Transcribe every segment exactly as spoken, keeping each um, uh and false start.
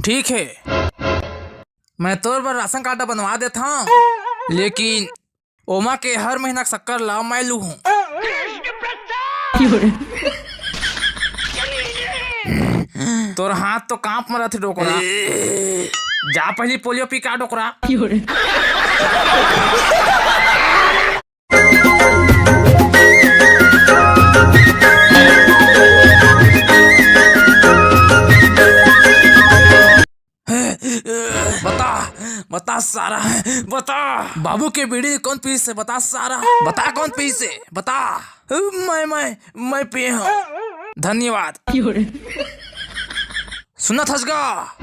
ठीक हे, मैं तोर बर राशन कार्ड बनवा देथंव, लेकिन ओमा के हर महीना के शक्कर ला मैं लूहूं। तोर हाथ तो कांप म रथे डोकरा। जा पहिली पोलियो पी के आ डोकरा। बता, बता सारा, बता। बाबू के बीड़ी कौन पीस हे? बता सारा, बता कौन पीस हे? बता। मैं, मैं, मैं पिए हंव। धन्यवाद। सुनत हस गा?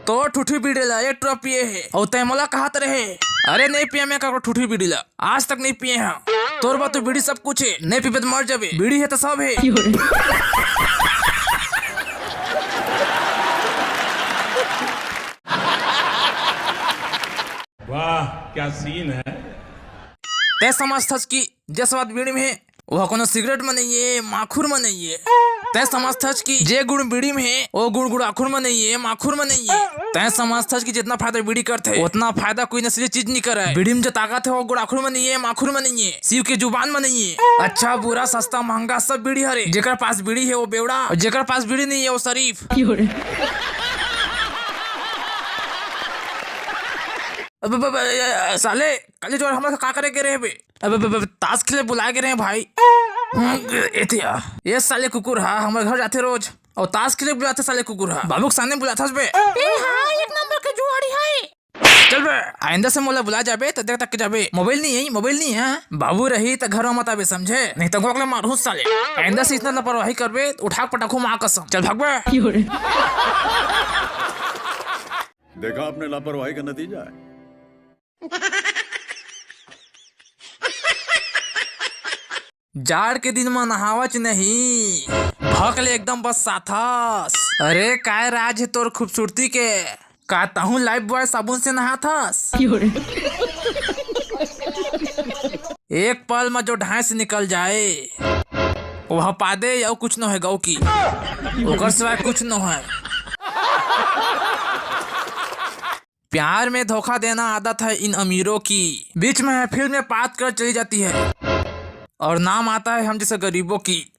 तोर ठुठी बीड़ी ला एक टुरा पिए हे, अउ तैं मोला कहत रहे, "अरे नइ पिए मैं काकरो ठुठी बीड़ी ला।" आज तक नइ पिए हंव। तोर बर तो बीड़ी सब कुछ हे, नइ पीबे त मर जाबे। बीड़ी हे त सब हे। वाह, क्या सीन है। तैं समझथस कि जे स्वाद बीड़ी में हे, ओह कोनो सिगरेट में नइ हे, माखुर में नइ हे। तैं समझथस कि जे गुण बीड़ी में हे, ओ गुण गुड़ाखुर में नइ हे, माखुर में नइ हे। तैं समझथस कि जितना फायदा बीड़ी करथे, उतना फायदा कोई नशीली चीज नइ करय। बीड़ी में जो ताकत हे, ओ गुड़ाखुर में नइ हे, माखुर में नइ हे, शिव के जुबान में नइ हे। अच्छा, बुरा, सस्ता, महंगा, सब बीड़ी हरे। जेकर पास बीड़ी हे, ओ बेवड़ा, अउ जेकर पास बीड़ी नइ हे, ओ शरीफ। अब, अब, अब, ए, ए, साले, काली जोर हमला का करे के रहे बे? अब, अब, अब, ताश खेले बुलाए के रहे भाई। हम्म, एतिया। ये साले कुकुर हा हमर घर जाथे रोज। अउ ताश खेले बुलाथे साले कुकुर हा। बाबू के सामने बुलाथस बे। ए हाँ, एक नंबर के जुआड़ी है। चल बे, आइंदा से मोला बुला जाबे त देख तक के जाबे। मोबाइल नइ हे, मोबाइल नइ हे। बाबू रही त घर में मत आबे, समझे? नहीं त गोकले मारहूं साले। आइंदा से इतना लापरवाही करबे, उठा के पटकहूं माँ कसम। चल भाग बे। देखा आपने लापरवाही का नतीजा है। जाड़ के दिन म नहावच नहीं, भक ले एकदम बरसाथस। अरे काय राज हे तोर खूबसूरती के, का तहूं लाइफ बॉय साबुन से नहाथस? एक पल म जो ढांय से निकल जाए, वह पादे अउ कुछ नोहे गौ की, ओकर सिवाय कुछ नोहे। प्यार में धोखा देना आदत है इन अमीरों की। बीच महफिल में पात कर चली जाती है और नाम आता है हम जैसे गरीबों की।